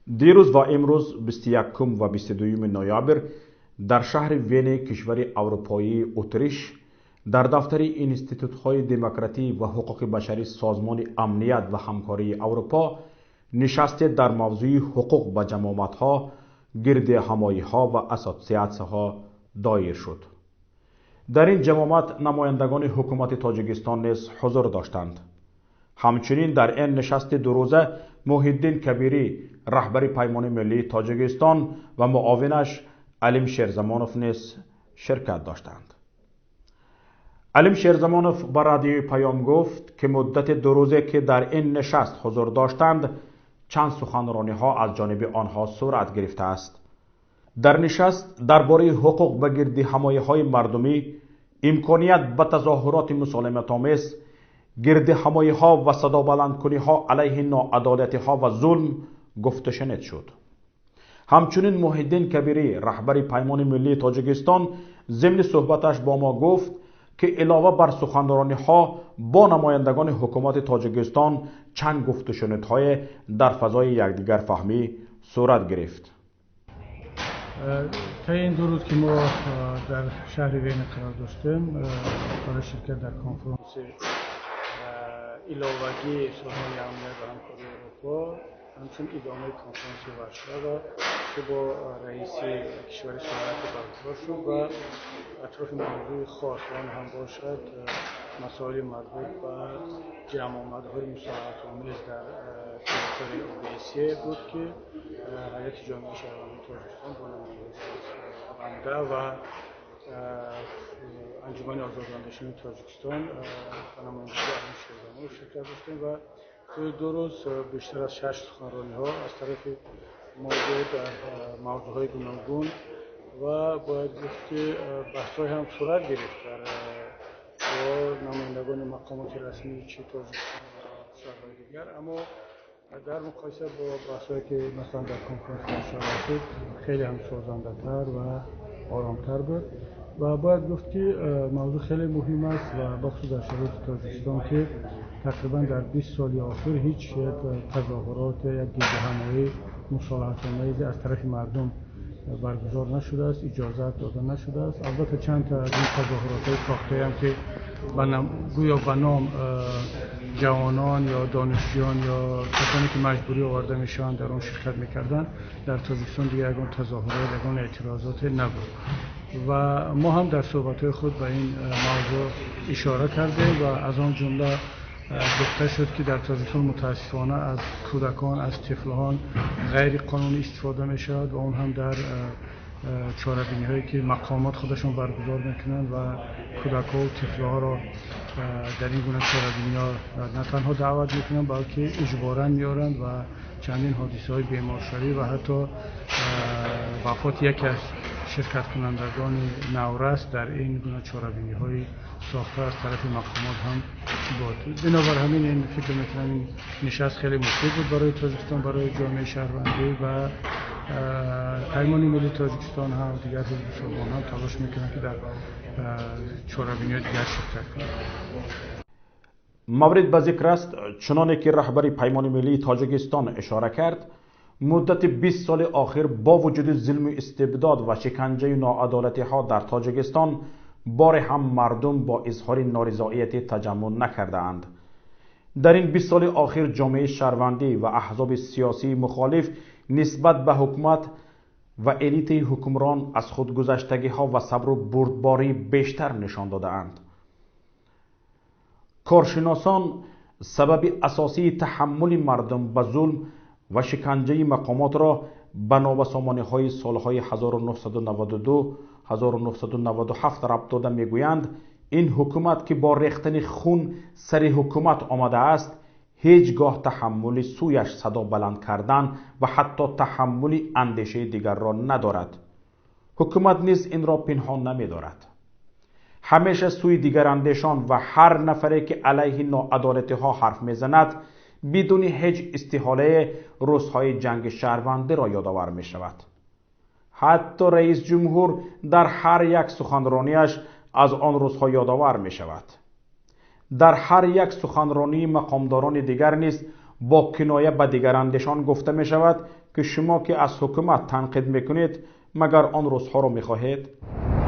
Дирӯз ва имрӯз, 21 ва 22 ноябр, дар шаҳри Вени кишвари аврупоии Утриш дар дафтари институтҳои демократӣ ва ҳуқуқи башарӣ Созмони амният ва ҳамкории Аврупо нишасте дар мавзӯи ҳуқуқ ба ҷамоатҳо, гирдиҳамоиҳо ва ассотсиатсияҳо доир шуд. Дар ин ҷамоат намояндагони ҳукумати Тоҷикистон низ ҳузур доштанд. Ҳамчунин дар ин нишасти дурӯза Муҳиддин Кабирӣ, раҳбари Паймони миллии Тоҷикистон, ва муовинаш Алим Шерзамонов низ ширкат доштанд. Алим Шерзамонов ба радиои Паём гуфт, ки муддати дурӯзе ки дар ин нишаст ҳузур доштанд, чанд суханрониҳо аз ҷониби онҳо сурат гирифтааст. Дар нишаст дар бораи ҳуқуқ ба гирдиҳамоиҳои мардумӣ, имконият ба тазоҳуроти мусолиматомез, гирдиҳамоиҳо ва садобаландкуниҳо алайҳи ноадолатиҳо ва зулм гуфтушунид шуд. Ҳамчунин Муҳиддин Кабирӣ, раҳбари Паймони миллии Тоҷикистон, зимни суҳбаташ бо мо гуфт, ки илова бар суханрониҳо бо намояндагони ҳукумати Тоҷикистон чанд гуфтушунидҳое дар фазои якдигарфаҳмӣ сурат гирифт. Таи ин 2 рӯз, ки мо дар шаҳри Вена қарор доштем барои ширкат дар конфронси иловагии Созмони амният ва ҳамкории Аврупо, ҳамчун идомаи конфронси Варшава, ки бо раиси кишвари Словакия баргузор шуд ва атрофи мавзӯи хос он ҳам бошад масоили марбут ба ҷамъомадҳои мусолиҳатомез дар территорияи ОБСЕ буд, ки ҳайати ҷомеаи шаҳрвандии Тоҷикистон бо намояндагии банда ва Анҷумани озодандешони Тоҷикистон ба намояндагии Алим Шерзамонов ширкат доштем ва тӯли 2 рӯз бештар аз шаш суханрониҳо аз тарафи мо буд дар мавзӯъҳои гуногун ва бояд гуфт, ки баҳсҳое ҳам сурат гирифт дар бо намояндагони мақомоти расмии чи Тоҷикистон ва кишварҳои дигар, аммо дар муқоиса бо баҳсҳое, ки масалан дар конфронси Варшава шуд, хеле ҳам созандатар ва оромтар буд. Ва бояд гуфт, ки мавзӯъ хеле муҳим аст ва бахусус дар шароити Тоҷикистон, ки тақрибан дар 20 соли охир ҳеҷ як тазоҳурот ё як гирдиҳамоӣ мусолиҳатомезе аз тарафи мардум баргузор нашудааст, иҷозат дода нашудааст. Албатта, чанд та аз ин тазоҳуротҳои сохтаам, ки гӯё ба ном ҷавонон ё донишҷӯён ё касоне, ки маҷбурӣ оварда мешаванд, дар он ширкат мекарданд, дар Тоҷикистон дигар ягон тазоҳурот, ягон эътирозоте набуд. Ва мо ҳам дар суҳбатҳои худ ба ин мавзӯъ ишора кардем ва аз он ҷумла гуфта шуд, ки дар Тоҷикистон мутаассифона аз кӯдакон, аз тифлон ғайриқонунӣ истифода мешавад ва он ҳам дар чорабиниҳое, ки мақомот худашон баргузор мекунанд ва кӯдакҳову тифлҳоро дар ин гуна чорабиниҳо на танҳо даъват мекунанд, балки иҷборан меоранд ва чандин ҳодисаҳои беморшавӣ ва ҳатто вафоти яке аз ширкаткунандагони наврас дар ин гуна чорабиниҳои сохта аз тарафи мақомот ҳам буд. Бинобар ҳамин, ин фикр мекунам, ин нишаст хеле муфид буд барои Тоҷикистон, барои ҷомеаи шаҳрвандӣ ва Паймони миллии Тоҷикистон ҳам, дигар ҳизбу созмон ҳам талош мекунанд, ки дар чорабиниҳои дигар ширкат кунанд. Маврид ба зикр аст, чуноне ки раҳбари Паймони миллии Тоҷикистон ишора кард, муддати 20 соли охир бо вуҷуди зулму истибдод ва шиканҷаи ноадолатиҳо дар Тоҷикистон боре ҳам мардум бо изҳори норизоятӣ таҷаммуъ накардаанд. Дар ин 20 соли охир ҷомеаи шаҳрвандӣ ва аҳзоби сиёсии мухолиф нисбат ба ҳукумат ва элитаи ҳукмрон аз худгузаштагиҳо ва сабру бурдборӣ бештар нишон додаанд. Коршиносон сабаби асосии таҳаммули мардум ба зулм ва шиканҷаи мақомотро ба нобасомониҳои солҳои 1992-1997 рабт дода мегӯянд, ин ҳукумат, ки бо рехтани хун сари ҳукумат омадааст, ҳеҷ гоҳ таҳаммули сӯяш садо баланд кардан ва ҳатто таҳаммули андешаи дигарро надорад. Ҳукумат низ инро пинҳон намедорад. Ҳамеша сӯи дигарандешон ва ҳар нафаре, ки алайҳи ноадолатиҳо ҳарф мезанад, бидуни ҳеҷ истиҳолае рӯзҳои ҷанги шаҳрвандиро ёдовар мешавад. Ҳатто раис ҷумҳур дар ҳар як суханронияш аз он рӯзҳо ёдовар мешавад. Дар ҳар як суханронии мақомдорони дигар низ бо киноя ба дигарандешон гуфта мешавад, ки ки шумо ки аз ҳукумат танқид мекунед, магар он рӯзҳоро мехоҳед?